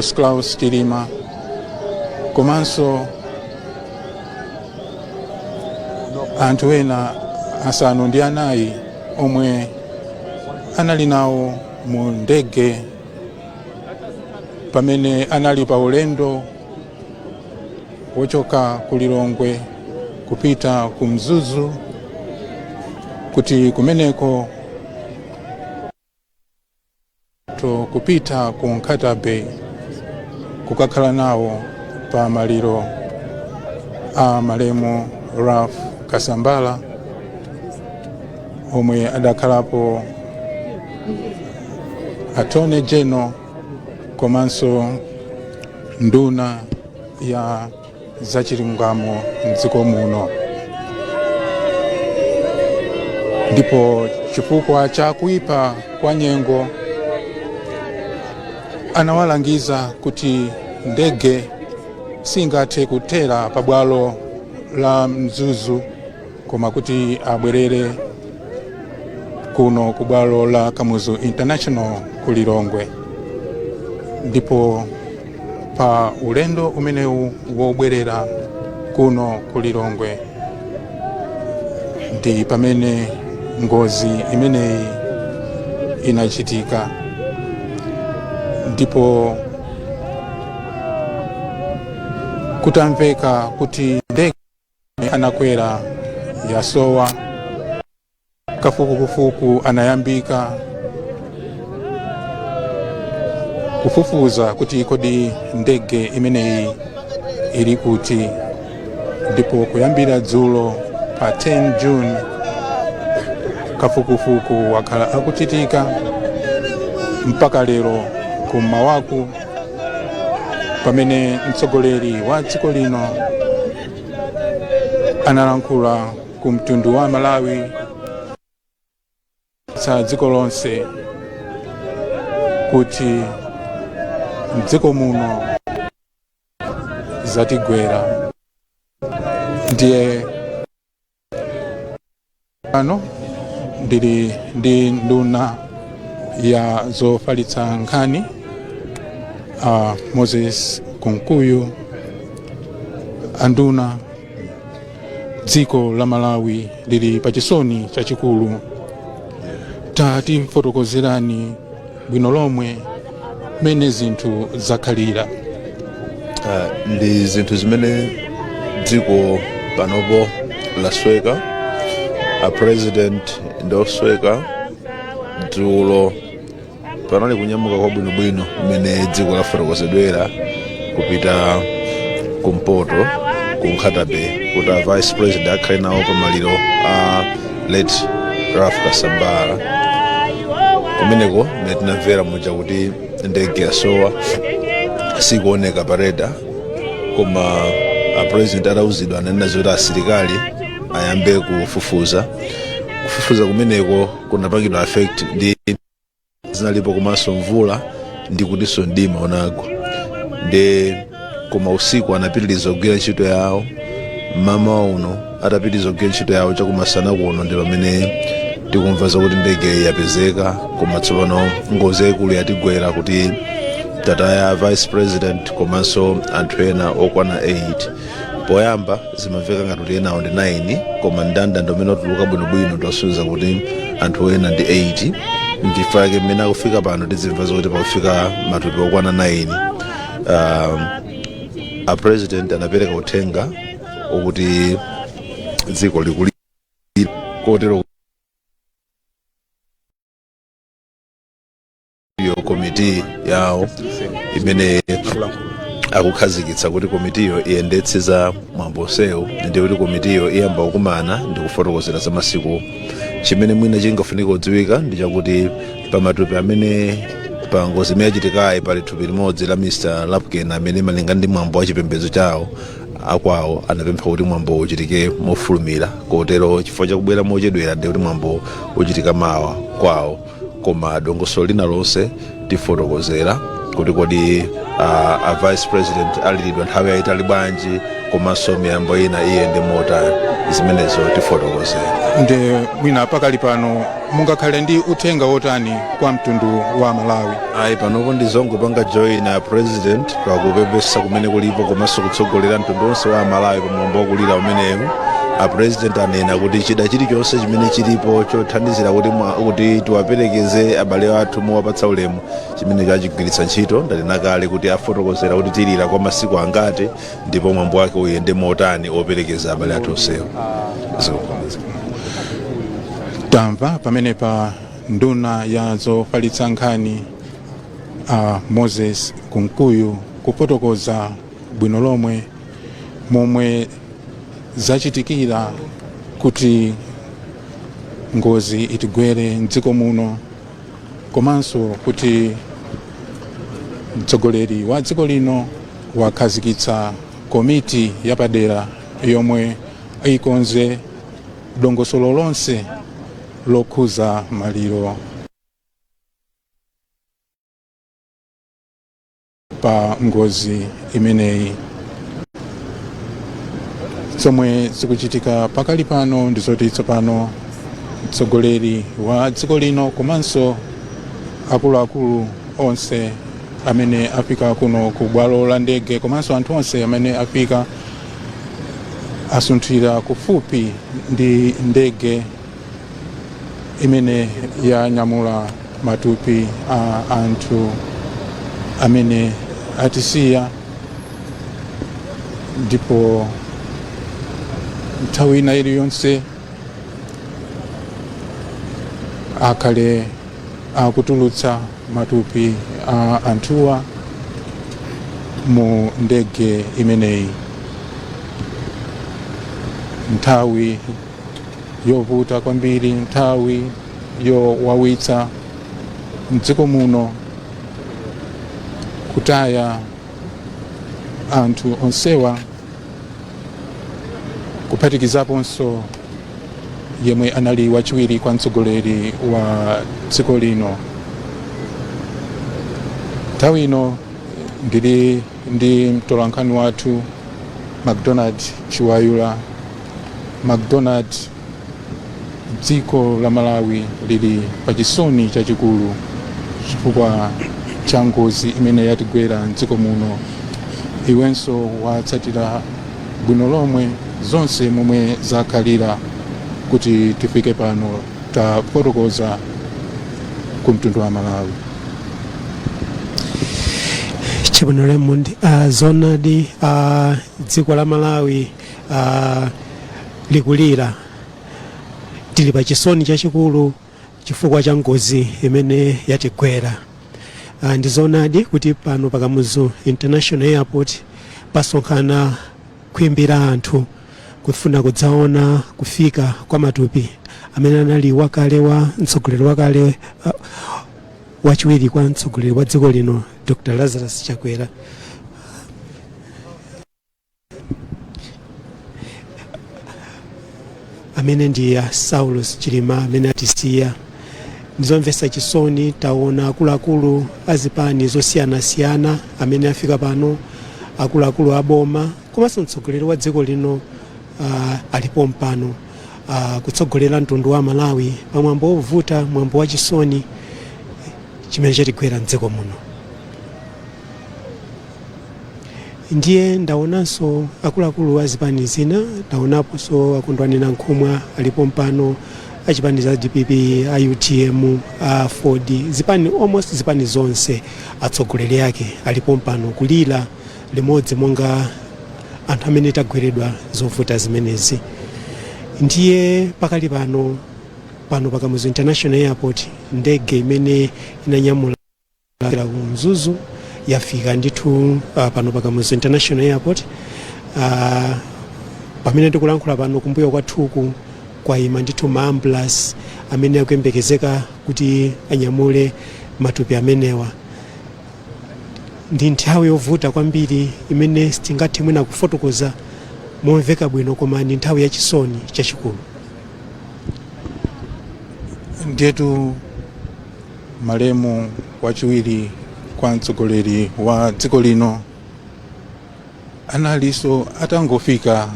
Saulos Chilima komanso anthu ena 4 omwe anali nawo mu ndege pamene anali pa ulendo wochoka ku Lilongwe kupita ku Mzuzu kuti kumeneko to kupita ku Nkhata Bay kukakhala nawo pa maliro a malemu Ralph Kasambara omwe adakhalapo Attorney General komanso nduna ya zachilungamo mdziko muno. Ndipo chifukwa cha kuipa kwa nyengo anawalangiza kuti ndege singathe kuthera pabwalo la Mzuzu koma kuti abwerere kuno ku bwalo la Kamuzu International ku Lilongwe. Ndipo pa ulendo umenewu wobwerera kuno ku Lilongwe ndi pamene ngozi imeneyi inachitika. Ndipo kutamveka kuti ndege anakwera yasowa, kafukufuku anayambika kufufuza kuti kodi ndege imeneyi ili kuti. Ndipo kuyambira dzulo pa 10 June kafukufuku wakhala akuchitika mpaka lero kummawaku, pamene mtsogoleri wa dziko lino analankhula ku mtundu wa Malawi sa dziko lonse kuti mdziko muno zatigwera. Ndiye pano ndili ndi nduna ya zofalitsa nkhani Moses Kunkuyu. Anduna, dziko la Malawi lili pachisoni chachikulu, tatifotokozerani bwino lomwe mene zinthu zakhalira. Ndi zinthu zimene dziko panopo lasweka, a president ndi osweka. Dzulo panali kunyamuka kwabwinobwino mmene dziko lafotokozedwera kupita kumpoto ku Nkhata Bay kuti a vice president akhale nawo pamaliro a late Ralph Kasambara. Kumeneko mmene tinamvera muja kuti ndege yasowa, sikuoneka pa radar, koma a president atauzidwa ananena zoti asilikali ayambe kufufuza. Kufufuza kumeneko kunapangidwa affect ndi zinalipo komanso mvula ndi kutinso mdima unagwa, ndi koma usiku anapitiriza kugwira ntchito yawo. Mmawa uno atapitiriza kugwira ntchito yawo chakumasana kuno ndi pamene tikumva zakuti ndege yapezeka. Koma tsopano ngozi yayikulu yatigwera kuti tataya vice president komanso anthu ena okwana 8. Poyamba zimamveka ngati kuti enawo ndi 9, koma mndandanda umene watuluka bwinobwino ndiwasonyeza kuti anthu ena ndi 8. Ndichifukwa chake mmene akufika pano tizimva zakuti pakufika matupi okwana 9. A president anapereka uthenga okuti dziko likulira, kotero yo komiti yawo imene akukhazikitsa kuti komitiyo iyendetse za mwambo onsewu, ndi kuti komitiyo iyamba kukumana ndi kufotokozera za masiku. Chimene mwina chingafunike kudziwika ndi chakuti pamatupi amene pa ngozi imene yachitikayi pali thupi limodzi la Mr Lapken amene malinga ndi mwambo wa chipembedzo chawo akwawo anapempha kuti mwambo uchitike mofulumira, kotero chifukwa chakubwera mochedwera ndi kuti mwambo uchitika mawa kwawo. Koma dongosolo lina lonse tifotokozera kuti kodi a vice president aliridwa nthawi yayitali bwanji, komanso miyambo ina iyende motani, zimenezo tifotokozera. Nde mwina pakali pano mungakhale ndi uthenga wotani kwa mtundu wa Malawi? Ayi, panopo ndizongopanga join a President pakupepesa kumene kulipo, komanso kutsogolera mtundu wonse wa Malawi pamwambo wakulira umenewu. A President anena kuti chida chilichonse chimene chilipo chothandizira kuti tiwaperekeze abale athu mowapatsa ulemu, chimene achigwiritsa ntchito. Ndanena kale kuti afotokozera kuti tilira kwa masiku angati ndipo mwambo wake uyende motani operekeza abale athu onsewo. Tamva pamenepa nduna ya zofalitsa nkhani Moses Kunkuyu kufotokoza bwino lomwe momwe zachitikira kuti ngozi itigwere mdziko muno, komanso kuti mtsogoleri wa dziko lino wakhazikitsa komiti yapadera yomwe ikonze dongosolo lonse lokhuza maliro pa ngozi imeneyi. Zomwe zikuchitika pakali pano ndizoti tsopano mtsogoleri wa dziko lino komanso akuluakulu onse amene afika kuno ku bwalo la ndege, komanso anthu onse amene afika, asunthira kufupi ndi ndege imene yanyamula matupi a anthu amene atisiya. Ndipo nthawi ina iliyonse akhale akutulutsa matupi a anthuwa mu ndege imeneyi. Nthawi yovuta kwambiri, nthawi yowawitsa mdziko muno, kutaya anthu onsewa, kuphatikizaponso yemwe anali wachiwiri kwa mtsogoleri wa dziko lino. Nthawi ino ndili ndi mtolankhani wathu MacDonald Chiwayula. MacDonald, dziko la Malawi lili pachisoni chachikulu chifukwa cha ngozi imene yatigwera mdziko muno. Iwenso watsatira bwino lomwe zonse momwe zakhalira kuti tifike pano. Tafotokoza ku mtundu wa Malawi. Chabwino, Raymond. Zoonadi, dziko la Malawi likulira. Tili pa chisoni chachikulu chifukwa cha ngozi imene yatigwera. Ndi zoonadi kuti pano pa Kamuzu International Airport pasonkhana khwimbi la anthu kufuna kudzaona kufika kwa matupi amene anali wakale wa mtsogoleri wakale, wachiwiri kwa mtsogoleri wa dziko lino, Dr Lazarus Chakwera, amene ndi a Saulos Chilima amene atisiya. Ndizomvetsa chisoni. Taona akuluakulu azipani zosiyanasiyana amene afika pano, akuluakulu aboma, komanso mtsogoleri wa dziko lino alipo mpano kutsogolera mtundu wa Malawi pa mwambo wovuta, mwambo wa chisoni chimene chatigwera mdziko muno. Ndiye ndaonanso akuluakulu a zipani zina, ndaonaponso Akondwani Nankhumwa alipo mpano, achipani za DPP, a UTM, a Ford, zipani, almost zipani zonse atsogoleri ake alipo mpano kulira limodzi monga anthu amene tagweredwa zovuta zimenezi. Ndiye pakali pano, pano pa Kamuzu International Airport, ndege imene inanyamula ku Mzuzu yafika ndithu pano pa Kamuzu International Airport. Pamene ndikulankhula pano, kumbuyo kwathuku kwayima ndithu ma ambulance amene akuyembekezeka kuti anyamule matupi amenewa. Ndi nthawi yovuta kwambiri imene sitingathe mwina kufotokoza momveka bwino, koma ndi nthawi yachisoni chachikulu. Ndiyetu malemu wachiwiri kwa mtsogoleri wa dziko lino analinso atangofika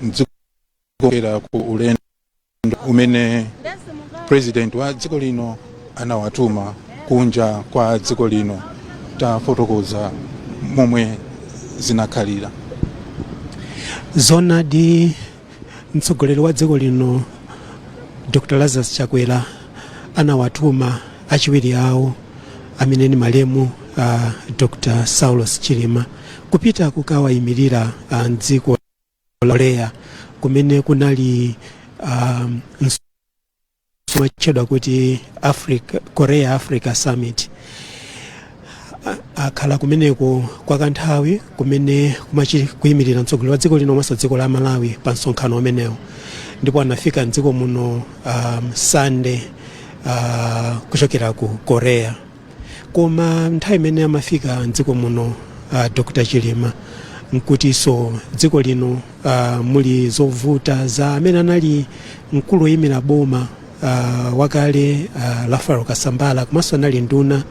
mdziko ku ulendo. Umene president wa dziko lino anawatuma kunja kwa dziko lino, tafotokoza momwe zinakhalira. Zonadi, mtsogoleri wa dziko lino Dr Lazarus Chakwera anawatuma achiwiri awo amene ni malemu Dr Saulos Chilima kupita kukawayimirira mdziko la Korea, kumene kunali msonkhano kuti Africa, Korea Africa Summit. Akhala kumeneko kwa kanthawi kumene kuyimirira mtsogoleri wa dziko lino komanso dziko la Malawi pa msonkhano umenewo, ndipo anafika mdziko muno Sunday kuchokera ku Korea. Koma nthawi imene amafika mdziko muno Dr Chilima, nkutinso dziko lino muli zovuta za amene anali mkulu woyimira boma wakale Rafael Kasambala, komanso anali nduna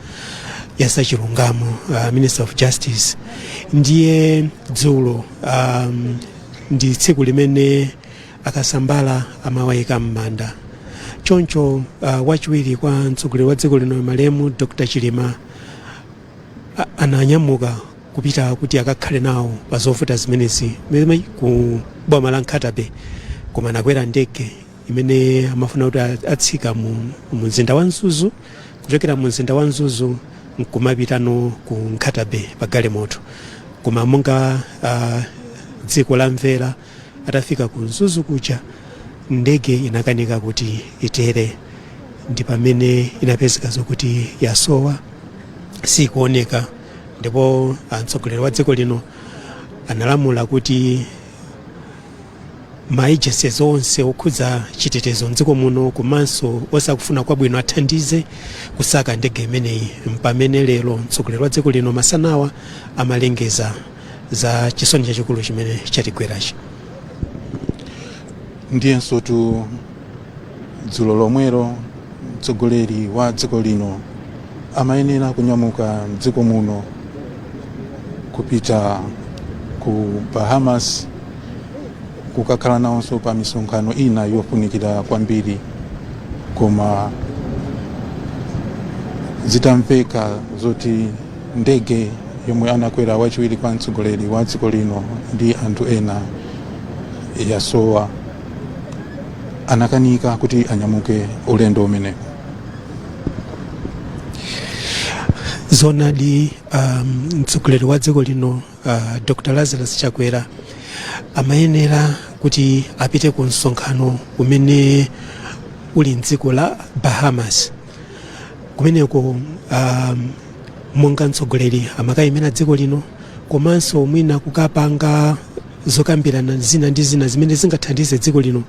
ya zachilungamo, Minister of Justice. Ndiye dzulo ndi tsiku limene akasambala amawayika m'manda. Choncho wachiwiri kwa mtsogoleri wa dziko lino malemu Dr Chilima ananyamuka kupita kuti akakhale nawo pa zovuta zimenezi mene ku boma la Nkhata Bay, koma anakwera ndege imene amafuna kuti atsika mu mzinda wa Mzuzu, kuchokera mu mzinda wa Mzuzu nkumapitano ku Nkhata Bay pa galimoto. Koma monga dziko lamvera, atafika ku Mzuzu kuja ndege inakanika kuti itere, ndi pamene inapezeka zokuti yasowa, sikuoneka. Ndipo mtsogoleri wa dziko lino analamula kuti ma agencies onse okhudza chitetezo mdziko muno komanso osakufuna kwabwino athandize kusaka ndege imeneyi. Mpamene lero mtsogoleri wa dziko lino masanawa amalengeza za chisoni chachikulu chimene chatigwerachi. Ndiyenso tu dzulo lomwero mtsogoleri wa dziko lino amayenera kunyamuka mdziko muno kupita ku Bahamas kukakhala nawonso pa misonkhano ina yofunikira kwambiri, koma zitamveka zoti ndege yomwe anakwera wachiwiri kwa mtsogoleri wa dziko lino ndi anthu ena yasowa, anakanika kuti anyamuke ulendo umenewu. Zonadi, mtsogoleri wa dziko lino Dr Lazarus Chakwera amayenera kuti apite ku msonkhano umene uli mdziko la Bahamas. Kumeneko monga mtsogoleri amakayimira dziko lino komanso mwina kukapanga zokambirana zina ndi zina zimene zingathandize dziko lino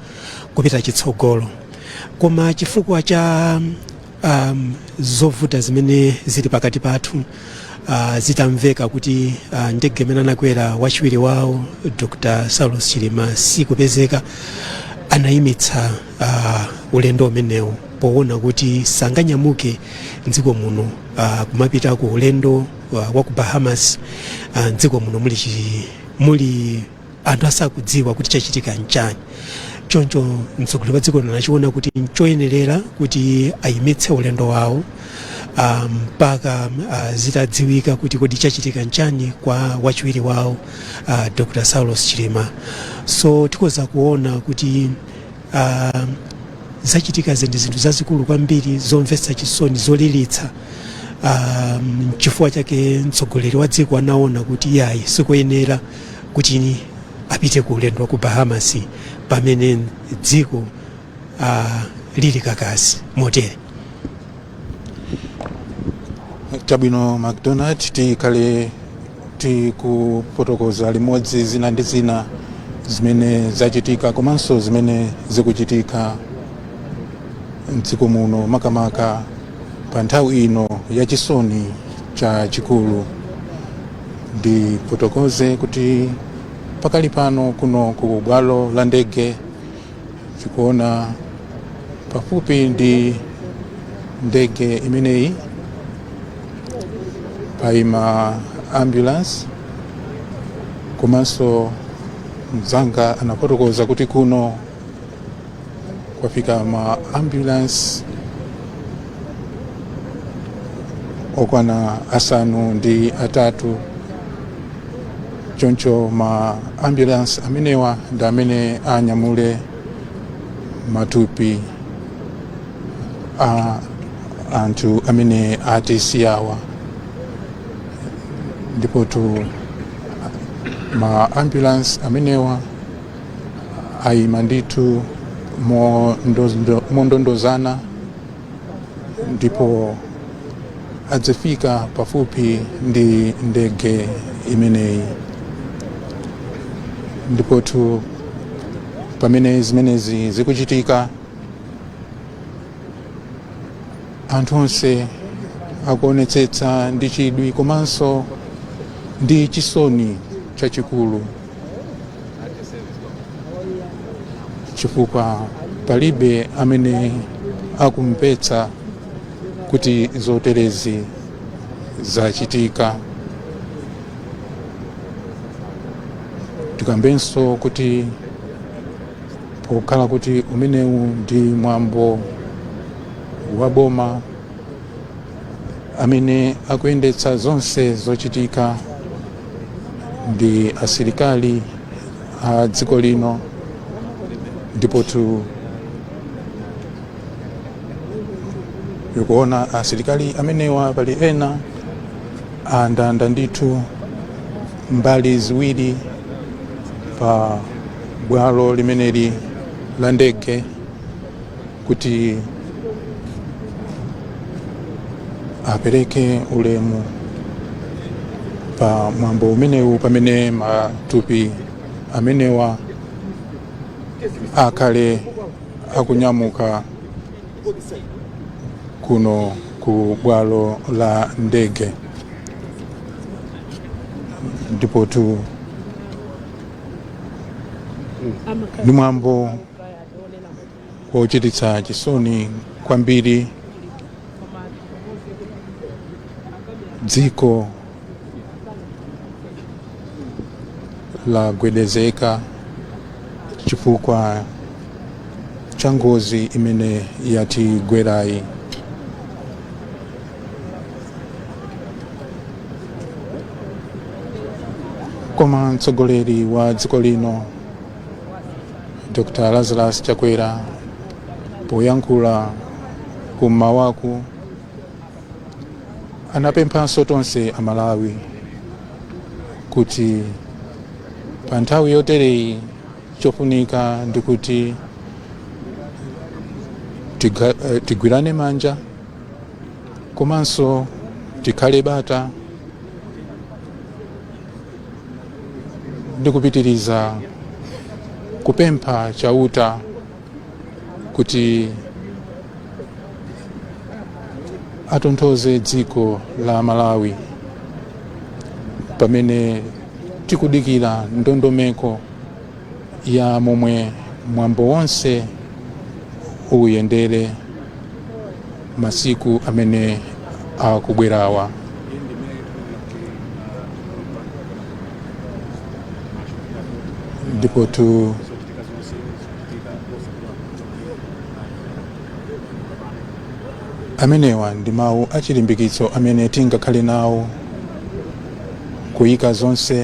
kupita chitsogolo. Koma chifukwa cha zovuta zimene zili pakati pathu, zitamveka kuti ndege imene anakwera wachiwiri wawo Dr Saulos Chilima sikupezeka, anayimitsa ulendo umenewu poona kuti sanganyamuke mdziko muno kumapita ku ulendo wa ku Bahamas mdziko muno muli anthu asakudziwa kuti chachitika nchani. Choncho mtsogoleri wa dziko lino anachiona kuti nchoyenerera kuti ayimitse ulendo wawo mpaka zitadziwika kuti kodi chachitika nchani kwa wachiwiri wawo Dr Saulos Chilima. So tikhoza kuona kuti zachitika ndi zinthu zazikulu kwambiri, zomvetsa chisoni, zolilitsa. Chifukwa chake mtsogoleri wa dziko anaona kuti yayi, sikoyenera kuti apite ku ulendo wa ku Bahamas pamene dziko lili kakasi motere. Chabwino, McDonald, tikhale tikufotokoza limodzi zina ndi zina zimene zachitika komanso zimene zikuchitika mdziko muno, makamaka pa nthawi ino yachisoni cha chikulu. Ndifotokoze kuti pakali pano kuno ku bwalo la ndege tikuona pafupi ndi ndege imeneyi paima ambulance, komanso mzanga anafotokoza kuti kuno Kwafika ma ambulance okwana 8. Choncho ma ambulance amenewa ndi amene anyamule matupi a anthu amene atisiyawa. Ndipotu ma ambulance amenewa ayima ndithu mondondozana ndipo adzafika pafupi ndi ndege imeneyi. Ndipotu pamene zimenezi zikuchitika, anthu onse akuonetsetsa ndi chidwi komanso ndi chisoni chachikulu, chifukwa palibe amene akumvetsa kuti zoterezi zachitika. Tikambenso kuti pokhala kuti umenewu ndi mwambo wa boma, amene akuyendetsa zonse zochitika ndi asilikali a dziko lino. Ndipotu tikuona asilikali amenewa, pali ena andanda ndithu mbali ziwiri pa bwalo limeneli la ndege kuti apereke ulemu pa mwambo umenewu pamene matupi amenewa akhale akunyamuka kuno ku bwalo la ndege. Ndipotu ndi mwambo wochititsa chisoni kwambiri. Dziko lagwedezeka chifukwa cha ngozi imene yatigwerayi. Koma mtsogoleri wa dziko lino, Dr Lazarus Chakwera, poyankhula kummawaku anapemphanso tonse Amalawi kuti pa nthawi yotereyi chofunika ndi kuti tigwirane manja komanso tikhale bata ndi kupitiriza kupempha Chauta kuti atonthoze dziko la Malawi pamene tikudikira ndondomeko ya momwe mwambo wonse uyendere masiku amene akubwerawa. Ndipotu amenewa ndi mawu achilimbikitso amene tingakhale nawo, kuyika zonse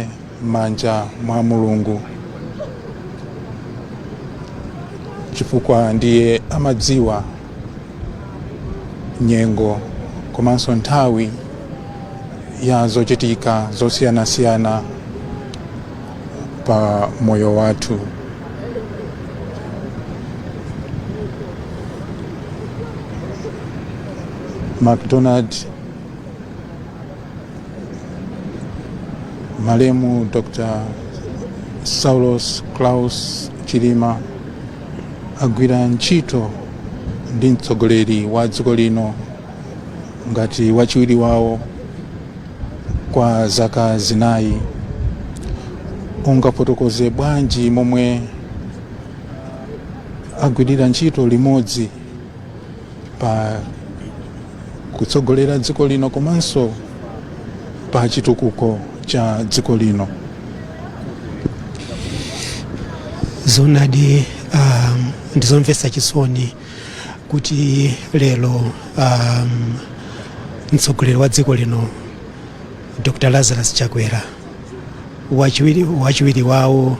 m'manja mwa Mulungu, chifukwa ndiye amadziwa nyengo komanso nthawi ya zochitika zosiyanasiyana pa moyo wathu. MacDonald, malemu Dr Saulos Klaus Chilima agwira ntchito ndi mtsogoleri wa dziko lino ngati wachiwiri wawo kwa zaka 4. Ungafotokoze bwanji momwe agwirira ntchito limodzi pa kutsogolera dziko lino komanso pa chitukuko cha dziko lino? Zoonadi. Ndizomvetsa chisoni kuti lero mtsogoleri wa dziko lino Dr Lazarus Chakwera, wachiwiri wawo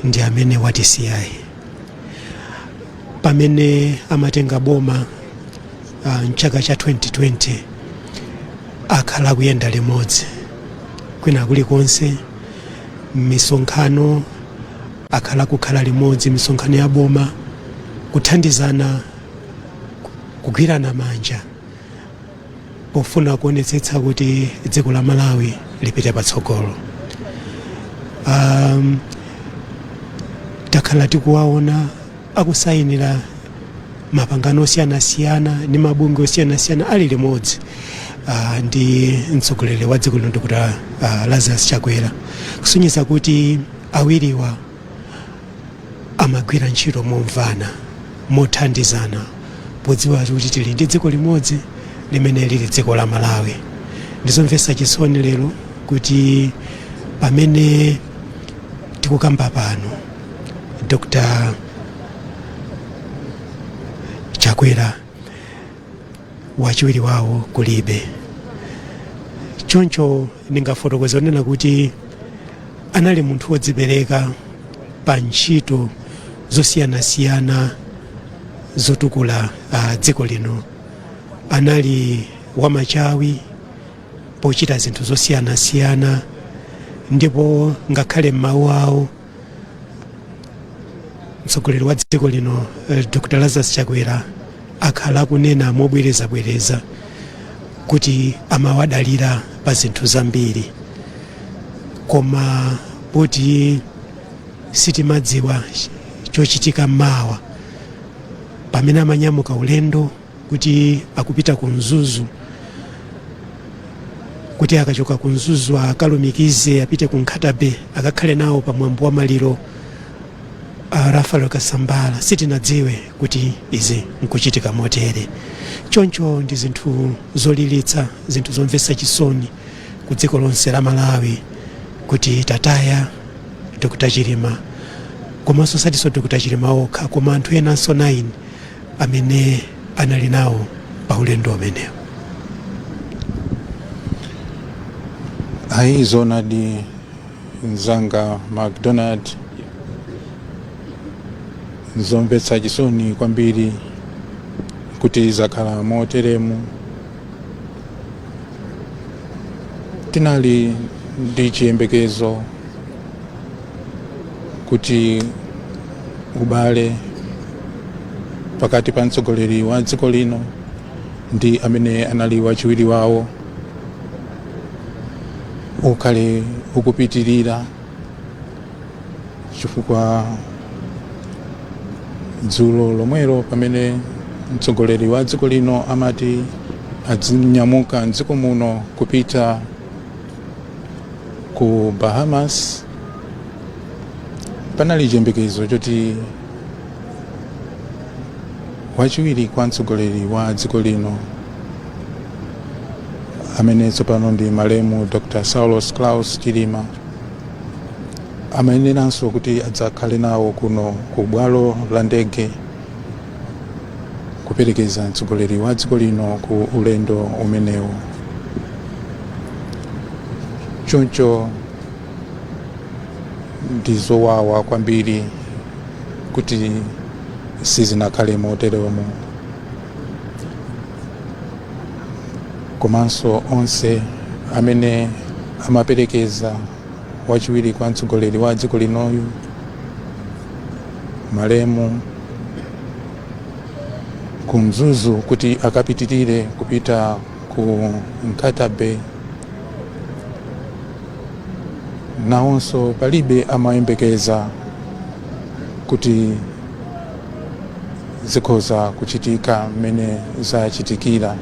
ndi amene watisiyayi. Pamene amatenga boma mchaka cha 2020, akhala akuyenda limodzi kwina kulikonse, misonkhano akhala kukhala limodzi, misonkhano ya boma, kuthandizana, kugwirana manja pofuna kuonetsetsa kuti dziko la Malawi lipite patsogolo. Takhala tikuwaona akusayinira mapangano osiyanasiyana ndi mabungwe osiyanasiyana ali limodzi ndi mtsogoleri wa dziko lino Dr Lazarus Chakwera, kusonyeza kuti awiriwa amagwira ntchito momvana, mothandizana, podziwa kuti tili ndi dziko limodzi limene lili dziko la Malawi. Ndizomvetsa chisoni lero kuti pamene tikukamba pano, Dr Chakwera wachiwiri wawo kulibe. Choncho ndingafotokoze kunena kuti anali munthu wodzipereka pa ntchito zosiyanasiyana zotukula dziko lino. Anali wamachawi pochita zinthu zosiyanasiyana, ndipo ngakhale m'mawu awo mtsogoleri wa dziko lino Dr Lazarus Chakwera akhala akunena mobwerezabwereza kuti amawadalira pa zinthu zambiri. Koma poti sitimadziwa chochitika mawa, pamene amanyamuka ulendo kuti akupita ku Mzuzu, kuti akachoka ku Mzuzu akalumikize apite ku Nkhata Bay, akakhale nawo pamwambo wa maliro a Rafael Kasambala, sitinadziwe kuti izi nkuchitika motere. Choncho ndi zinthu zolilitsa, zinthu zomvetsa chisoni ku dziko lonse la Malawi kuti tataya Dr Chilima, komanso satinso Dr Chilima okha, koma anthu enanso 9 amene anali nawo pa ulendo umenewo. Ayi, zoonadi mzanga McDonald, nzomvetsa chisoni kwambiri kuti zakhala moteremu. Tinali ndi chiyembekezo kuti ubale pakati pa mtsogoleri wa dziko lino ndi amene anali wachiwiri wawo ukhale ukupitirira, chifukwa dzulo lomwelo pamene mtsogoleri wa dziko lino amati azinyamuka mdziko muno kupita ku Bahamas, panali chiyembekezo choti wachiwiri kwa mtsogoleri wa dziko lino, amene tsopano ndi malemu Dr Saulos Klaus Chilima, amayeneranso kuti adzakhale nawo kuno ku bwalo la ndege kuperekeza mtsogoleri wa dziko lino ku ulendo umenewu. Choncho ndi zowawa kwambiri kuti sizinakhale moteromo. Komanso onse amene amaperekeza wachiwiri kwa mtsogoleri wa dziko linoyu malemu ku Mzuzu kuti akapitirire kupita ku Nkhata Bay, nawonso palibe amayembekeza kuti zikhoza kuchitika mmene zachitikira.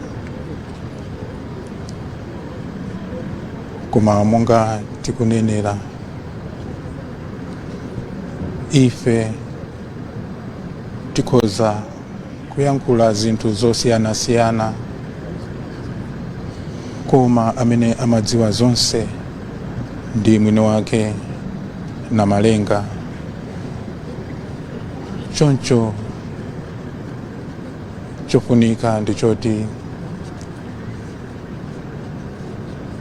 Koma monga tikunenera, ife tikhoza kuyankhula zinthu zosiyanasiyana, koma amene amadziwa zonse ndi mwini wake Namalenga. Choncho chofunika ndichoti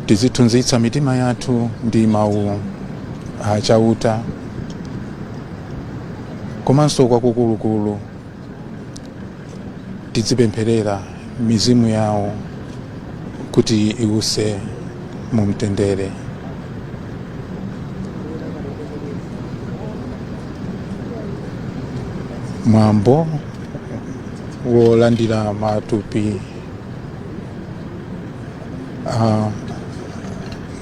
tizithunzitsa mitima yathu ndi mawu achauta, komanso kwakukulukulu tizipempherera mizimu yawo kuti iwuse mu mtendere. Mwambo wolandira matupi a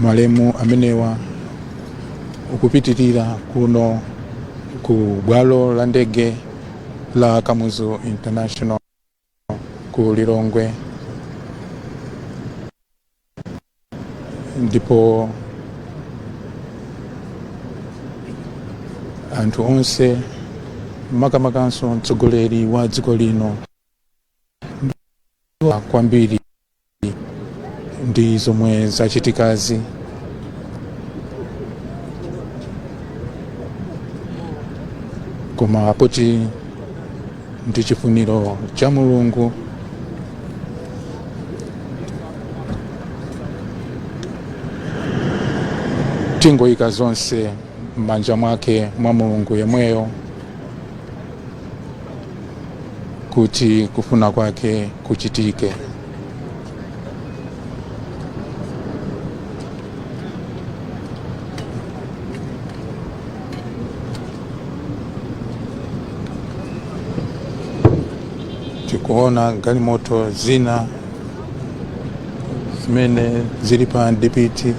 malemu amenewa ukupitirira kuno ku bwalo la ndege la Kamuzu International ku Lilongwe, ndipo anthu onse, makamakanso mtsogoleri wa dziko lino, kwambiri ndi zomwe zachitikazi. Koma poti ndi chifuniro cha Mulungu, tingoyika zonse m'manja mwake mwa Mulungu yemweyo kuti kufuna kwake kuchitike. Tikuona galimoto zina zimene zili pa ndipiti,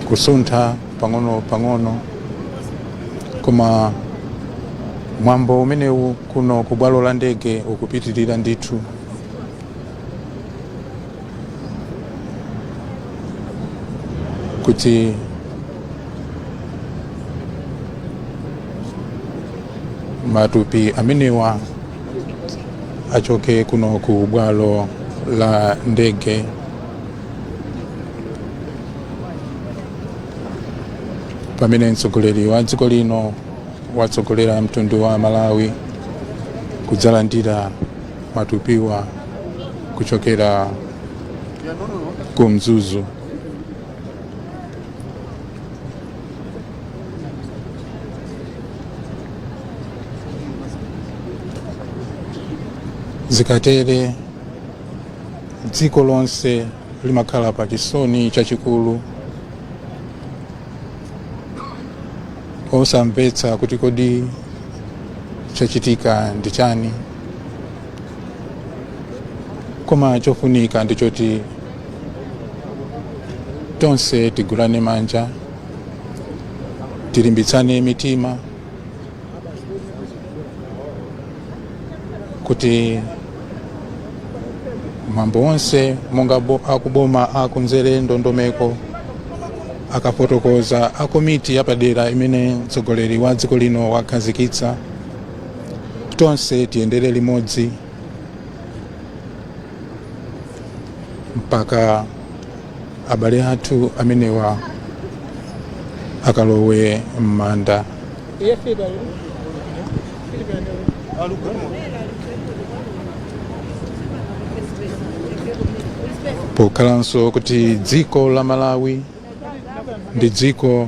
kusuntha pang'ono pang'ono, koma mwambo umenewu kuno ku bwalo la ndege ukupitirira ndithu. Kuti matupi amenewa achoke kuno ku bwalo la ndege pamene mtsogoleri wa dziko lino watsogolera mtundu wa Malawi kudzalandira matupiwa kuchokera ku Mzuzu. Zikatere dziko lonse limakhala pa chisoni chachikulu, osamvetsa kuti kodi chachitika ndi chani. Koma chofunika ndichoti tonse tigwirane manja, tilimbitsane mitima kuti mwambo wonse monga akuboma akonzere ndondomeko, akafotokoza a komiti yapadera imene mtsogoleri wa dziko lino wakhazikitsa, tonse tiyendere limodzi mpaka abale athu amenewa akalowe m'manda. Pokhalanso kuti dziko la Malawi ndi dziko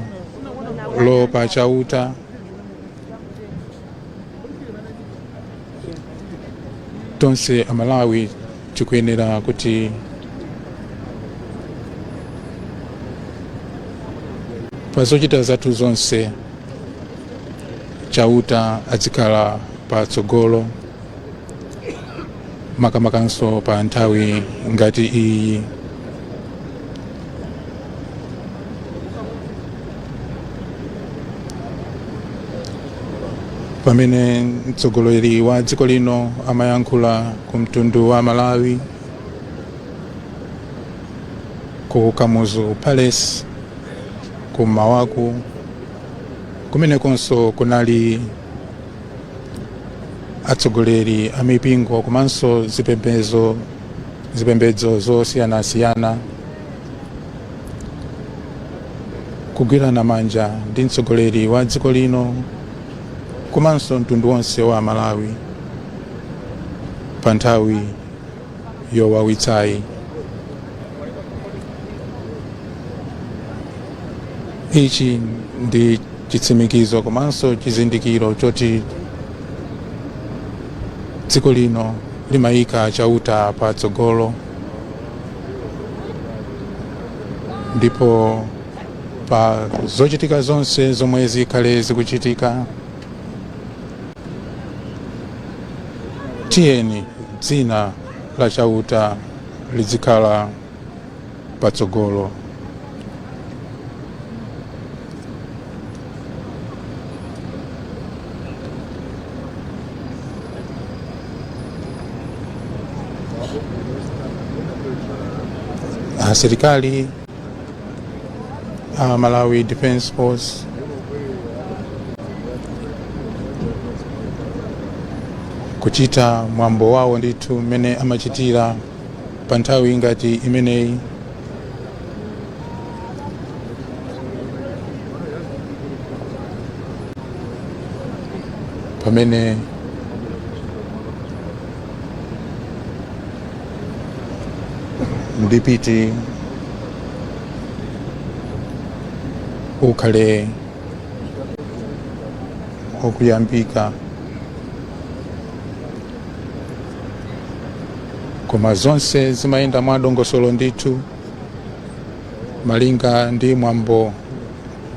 lopa Chauta, tonse Amalawi tikuyenera kuti pa zochita zathu zonse Chauta azikhala patsogolo, makamakanso pa nthawi ngati iyi. Pamene mtsogoleri wa dziko lino amayankhula ku mtundu wa Malawi ku Kamuzu Palace kummawaku, kumenekonso kunali atsogoleri a mipingo komanso zipembedzo zosiyanasiyana. Kugwirana manja ndi mtsogoleri wa dziko lino komanso mtundu wonse wa Malawi pa nthawi yowawitsayi. Ichi ndi chitsimikizo komanso chizindikiro choti dziko lino limayika Chauta patsogolo, ndipo pa zochitika zonse zomwe zikhale zikuchitika, tiyeni dzina la Chauta lizikhala patsogolo. Asilikali a Malawi Defence Force kuchita mwambo wawo ndithu mmene amachitira pa nthawi ngati imeneyi. Pamene mdipiti ukhale ukuyambika, koma zonse zimayenda mwa dongosolo ndithu malinga ndi mwambo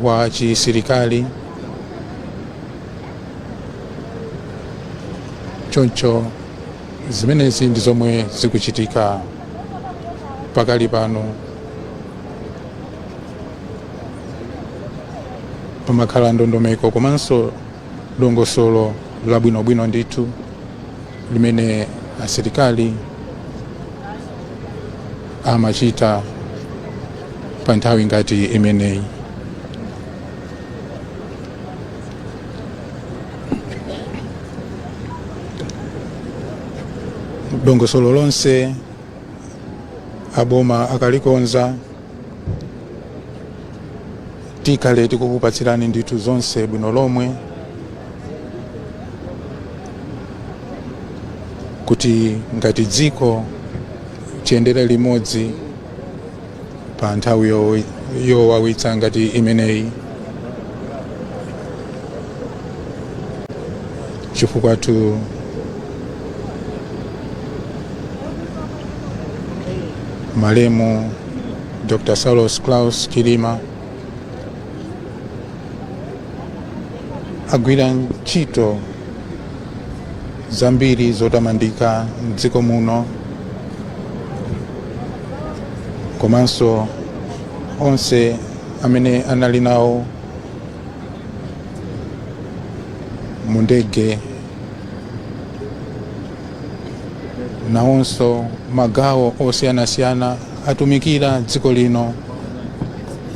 wa chisilikali. Choncho zimenezi ndi zomwe zikuchitika pakali pano. Pamakhala ndondomeko komanso dongosolo labwinobwino ndithu limene asilikali amachita pa nthawi ngati imeneyi. Dongosolo lonse aboma akalikonza, tikhale tikukupatsirani ndithu zonse bwino lomwe kuti ngati dziko tiyendere limodzi pa nthawi yowawitsa ngati imeneyi, chifukwa tu malemu Dr. Saulos Klaus Chilima agwira ntchito zambiri zotamandika mdziko muno, komanso onse amene anali nawo mu ndege nawonso magawo osiyanasiyana atumikira dziko lino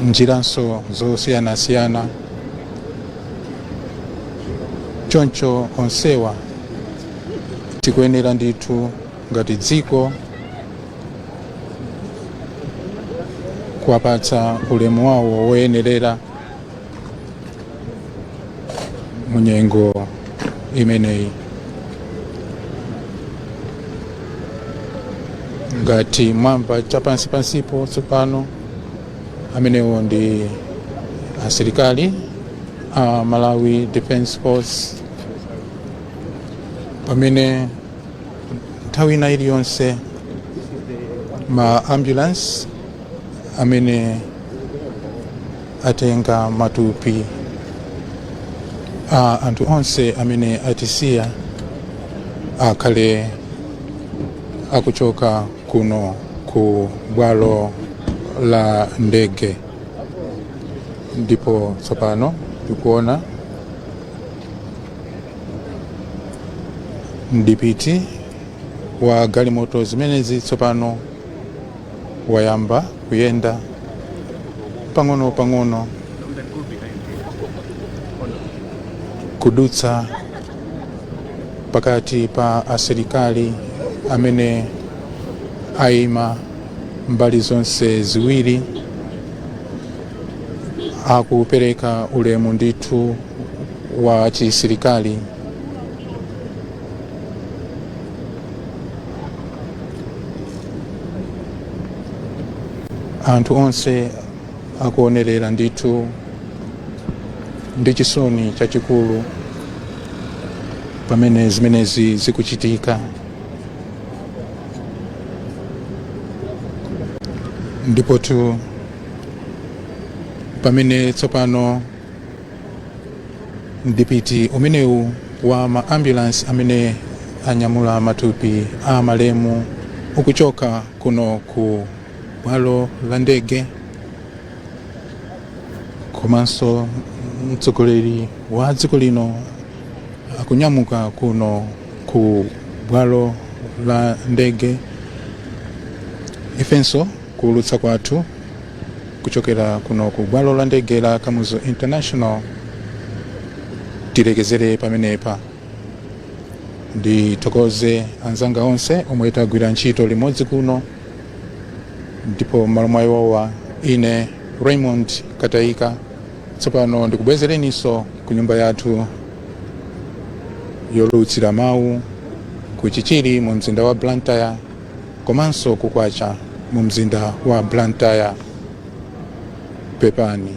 mnjiranso zosiyanasiyana. Choncho onsewa tikuyenera ndithu ngati dziko kuwapatsa ulemu wawo woyenerera mu nyengo imeneyi. Ngati mwamva chapansipansipo tsopano, amenewo ndi asilikali a Malawi Defence Force, pamene nthawi ina iliyonse ma ambulance amene atenga matupi a anthu onse amene atisiya akhale akuchoka kuno ku bwalo la ndege. Ndipo tsopano tikuona mdipiti wa galimoto zimenezi tsopano wayamba kuyenda pang'ono pang'ono kudutsa pakati pa asilikali amene ayima mbali zonse ziwiri. Akupereka ulemu ndithu wa chisilikali. Anthu onse akuonerera ndithu ndi chisoni chachikulu pamene zimenezi zikuchitika. Ndipotu pamene tsopano mdipiti umenewu wa ma ambulance amene anyamula matupi a malemu ukuchoka kuno ku bwalo la ndege, komanso mtsogoleri wa dziko lino akunyamuka kuno ku bwalo la ndege, ifenso kuulutsa kwathu kuchokera kuno ku bwalo la ndege la Kamuzu International tilekezere pamenepa. Ndithokoze anzanga onse omwe tagwira ntchito limodzi kuno, ndipo m'malo mwa iwowa, ine Raymond Kataika tsopano ndikubwezereninso ku nyumba yathu yolutsira mawu ku Chichiri mu mzinda wa Blantyre, komanso ku Kwacha mu mzinda wa Blantyre. Pepani.